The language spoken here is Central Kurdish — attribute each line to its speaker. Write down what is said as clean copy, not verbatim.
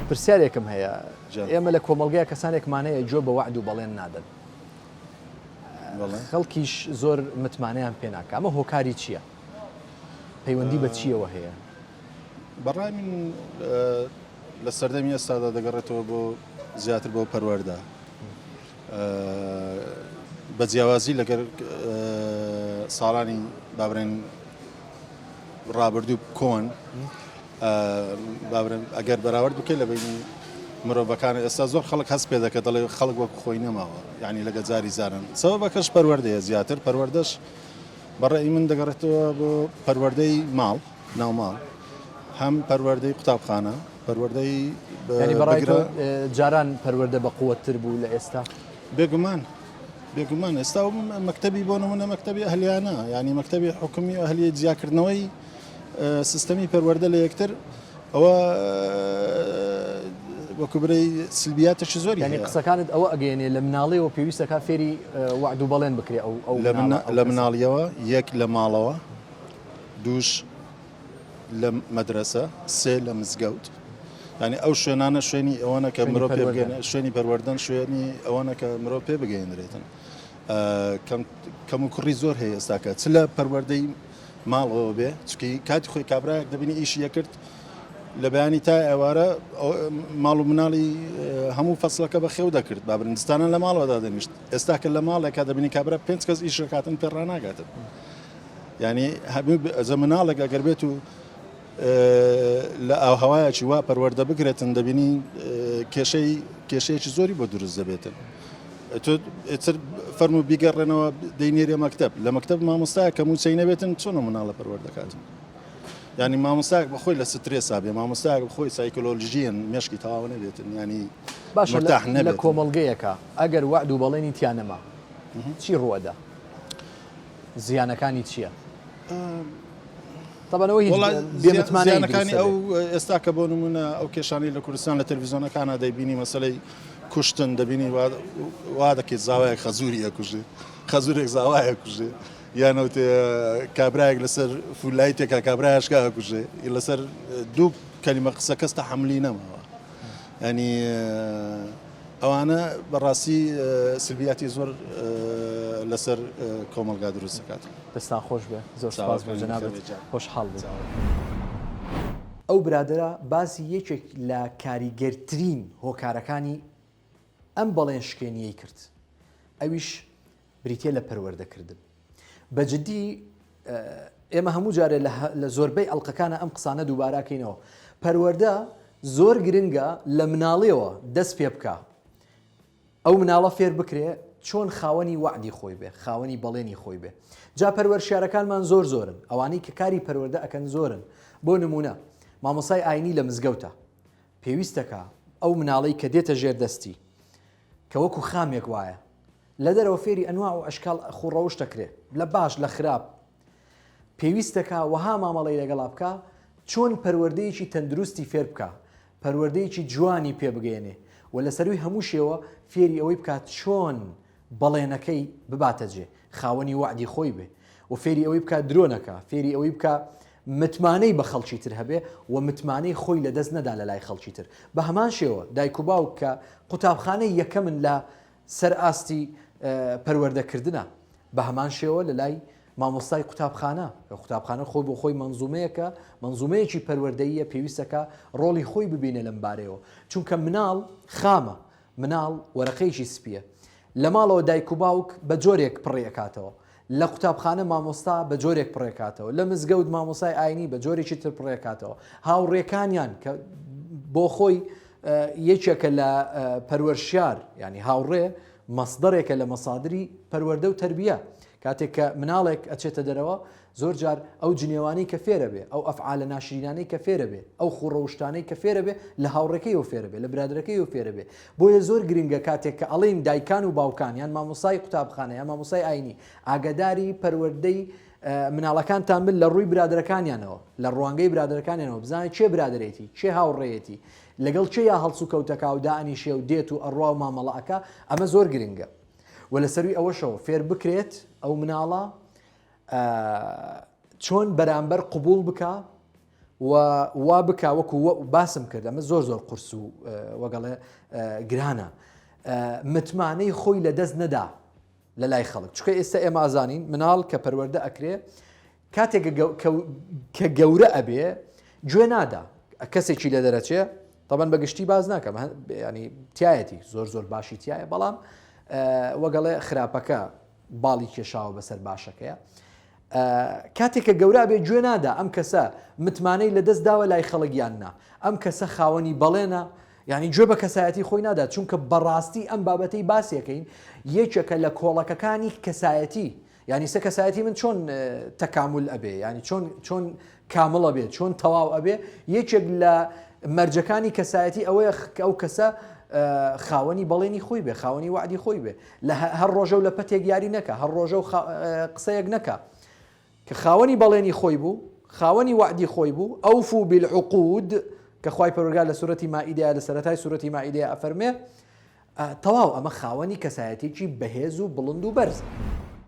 Speaker 1: پرسیارێکم هەیە ئێمە لە کۆمەڵگەیە کەسانێکمان هەیە گوێ بە وەعد و بەڵێن نادەن خەڵکیش زۆر متمانەیان پێ ناکا ئەمە هۆکاری چییە؟ پەیوەندی بە چییەوە هەیە؟
Speaker 2: بەڕای من لە سەردەمی ئێستادا دەگەڕێتەوە بۆ زیاتر بۆ پەروەردە بە جیاوازی لەگەر ساڵانی بابرێن ڕابردوو کۆن بابرێن ئەگەر بەراورد بکەیت لە بینی مرۆڤەکان ئێستا زۆر خەڵک هەست پێ دەکە دەڵێ خەڵک وەک خۆی نەماوە یعنی لەگە جاری زانن سەبەکەش پەروەردەیە زیاتر پەروەردەش بەڕێی من دەگەڕێتەوە بۆ پەروەردەی ماڵ ناو ماڵ هەم پەروەردەی قوتابخانە پەروەردەی
Speaker 1: یانی بەڕای تۆ جاران پەروەردە بە قوتتر بوو لە ئێستا؟
Speaker 2: بێگومان بێگومان ئێستا مەکتەبی بۆ نمونە مەکتەبی ئەهلیانە یعنی مەکتەبی حکومی ئەهلی جیاکردنەوەی سیستەمی پەروەردە لە یەکتر ئەوە وەکو برەی سلبیاتێکی زۆری
Speaker 1: یعنی قسەکانت ئەوە ئەگەیەنێ لە مناڵیەوە پێویستەکە فێری وەعد و بەڵێن بکرێ ئەو ئەو
Speaker 2: لە مناڵیەوە یەک لە ماڵەوە دووش لە مەدرەسە، سێ لە مزگەوت. یانی ئەو شوێنانە شوێنی ئەوەنە کە مرۆ پێ بگەن شوێنی پەروەردەن شوێنی ئەوەنە کە مرۆ پێ بگەیەنرێتن. کەم و کوڕی زۆر هەیە ئێستاکە چ لە پەروەردەی ماڵەوە بێ چکی کاتی خۆی کابراەک دەبینی ئیشی یەکرد لە بەیانی تا ئێوارە ماڵ و مناڵی هەموو فەسلەکە بە خێو دەکرد با برنجستانە لە ماڵەوە دادەنیشت ئێستا کە لە ماڵێکا دەبینی کابرا پێنج کەس ئیشەکاتن پێ ڕناگاتن. یانی هەموو ئەزە مناڵێک ئەگەر بێت و لە ئاوهەوایەکی وا پەروەردە بکرێتن دەبینی کێشەی کێشەیەکی زۆری بۆ دروست دەبێتن ئیتر فەرمو بیگەڕێنەوە دەینێرێ مەکتب لە مەکتب مامۆستای کە موچەی نەبێتن چۆن مناڵە پەروەردەکاتن ینی مامۆستاک بەخۆی لە سترێسا بێ مامۆستاک بخۆی سایکۆلۆژیەن مێشکی تەواو نەبێتن ینی
Speaker 1: باشە لە کۆمەڵگەیەکە ئەگەر وەعد و بەڵێنی تیا نەما چی ڕووەدا؟ زیانەکانی چییە؟ تەبعەن ئەوە هیچ بێ متمانەیی دروست
Speaker 2: زیانەکانی ئەو ئێستا کە بۆ نمونە ئەو کێشانەی لە کوردستان لە تەلەڤیزیۆنەکانە دەیبینی مەسەلەی کوشتن دەبینی وا دەکەیت زاوایەک خەزوری ئەکوژێ خەزورێک زاوایە کوژێ یانەوتێ کابراایەک لەسەر فولایتێکا کابرایشکا ئەکوژێ لەسەر دوو کەلیمە قسە کەس تەحەملی نەماوە ینی ئەوانە بەڕاستی سلبیاتی زۆر لەسەر کۆمەڵگا دروست دەکات.
Speaker 1: دەستان خۆش بێ زۆر سوپاس بۆ جەنابت خۆشحاڵ بووم. ئەو برادەرە باسی یەکێک لە کاریگەرترین هۆکارەکانی ئەم بەڵێن شکێنیەی کرد ئەویش بریتیە لە پەروەردەکردن. بە جدی ئێمە هەموو جارێ لە زۆربەی ئەڵلقەکانە ئەم قسانە دووباراکەینەوە پەروەردە زۆر گرنگە لە مناڵیەوە دەست پێ بکە ئەو مناڵە فێر بکرێ چۆن خاوەنی وەعدی خۆی بێ خاوەنی بەڵێنی خۆی بێ جا پەروەرشیارەکانمان زۆر زۆرن ئەوانەی کە کاری پەروەردە ئەکەن زۆرن بۆ نمونە مامۆسای ئاینی لە مزگەوتە پێویستەکە ئەو مناڵەی کە دێتە ژێر دەستی کە وەکو خامێک وایە لە دەرەوە فێری ئەنواع و ئەشکال خوو ڕەوشت ئەکرێ لە باش لە خراپ پێویستەکا وەها مامەڵەی لەگەڵا بکا چۆن پەروەردەیەکی تەندروستی فێر بکا پەروەردەیەکی جوانی پێ بگەیەنێ و لە سەروی هەمووشیەوە فێری ئەوەی بکا چۆن بەڵێنەکەی بباتە جێ خاوەنی وەعدی خۆی بێ و فێری ئەوەی بکا درۆ نەکا فێری ئەوەی بکا متمانەی بە خەڵکی تر هەبێ و متمانەی خۆی لەدەست نەدا لە لای خەڵکی تر بە هەمان شێوە دایک و باوک کە قوتابخانەی یەکەمن لە سەر ئاستی پەروەردەکردنە، بە هەمان شێوە لە لای مامۆستای قوتابخانە، کە قوتابخانە خۆی بۆ خۆی مەنزومەیەکە، مەنزومەیەکی پەروەردەییە پێویستەکە ڕۆڵی خۆی ببینێ لەم بارەیەوە، چونکە مناڵ خامە، مناڵ وەرەقەیەکی سپییە، لە ماڵەوە دایک و باوک بە جۆرێک پڕی ئەکاتەوە، لە قوتابخانە مامۆستا بە جۆرێک پڕێکاتەوە، لە مزگەوت مامۆستای ئاینی بە جۆرێکی تر پڕێکاتەوە، هاوڕێکانیان کە بۆ خۆی یەکێکە لە پەروەرشیار یانی هاوڕێ مەسدەرێکە لە مەسادری پەروەردە و تەربیە کاتێک کە مناڵێک ئەچێتە دەرەوە زۆر جار ئەو جنێوانەی کە فێرە بێ ئەو ئەفعالە ناشرینانەی کە فێرە بێ ئەو خوڕەوشتانەی کە فێرە بێ لە هاوڕێکەیەوە فێرە بێ لە برادەرەکەیەوە فێرە بێ بۆیە زۆر گرنگە کاتێک کە ئەڵێین دایکان و باوکان یان مامۆستای قوتابخانە یان مامۆستای ئاینی ئاگاداری پەروەردەی مناڵەکانتان بن لە ڕووی برادەرەکانیانەوە لە ڕوانگەی برادەرەکانیانەوە بزانن کێ برادەرێتی کێ هاوڕێیەتی لەگەڵ کێ یا هەڵسوکەوتەکا و دائەنیشێ و دێت و ئەڕوا و مامەڵە ئەکا ئەمە زۆر گرنگە و لە سەروی ئەوەشەوە فێر بکرێت ئەو مناڵە چۆن بەرامبەر قبوڵ بکا. و وا بکا وەکو باسم کرد ئەمە زۆر زۆر قورس و وەگەڵێ گرانە متمانەی خۆی لە دەست نەدا لە لای خەڵک چکە ئێستا ئێمە ئازانین مناڵ کە پەروەردە ئەکرێ کاتێک کە گەورە ئەبێ گوێ نادا کەسێکی لە دەرەچێ تەبەن بە گشتی باز ناکەم ینی تایەتی زۆر زۆر باشی تایە بەڵام وەگەڵێ خراپەکە باڵی کێشاوە بەسەر باشەکەیە کاتێک کە گەورە بێ گوێ نادا ئەم کەسە متمانەی لەدەست داوە لای خەڵک یان نا ئەم کەسە خاوەنی بەڵێنە یعنی گوێ بە کەسایەتی خۆی نادا چونکە بەڕاستی ئەم بابەتەی باسیەکەین یەکێکە لە کۆڵەکەکانی کەسایەتی یانی سە کەسایەتی من چۆن تەکامل ئەبێ ینی چۆن چۆن کامڵ ئەبێ چۆن تەواو ئەبێ یەکێک لە مەرجەکانی کەسایەتی ئەوەیە کە ئەو کەسە خاوەنی بەڵێنی خۆی بێ خاوەنی وعدی خۆی بێ لە هەر ڕۆژە و لە پەتێک یاری نەکە هەر ڕۆژە و قسەیەک نەکە کە خاوەنی بەڵێنی خۆی بوو خاوەنی وعدی خۆی بوو أوفوا بالعقود کە خوای پەروەردگار لە سورەتی مائیدەیە لە سەرەتای سورەتی مائیدەیە ئەفەرمێ تەواو ئەمە خاوەنی کەسایەتیەکی بەهێز و بڵند و بەرزە.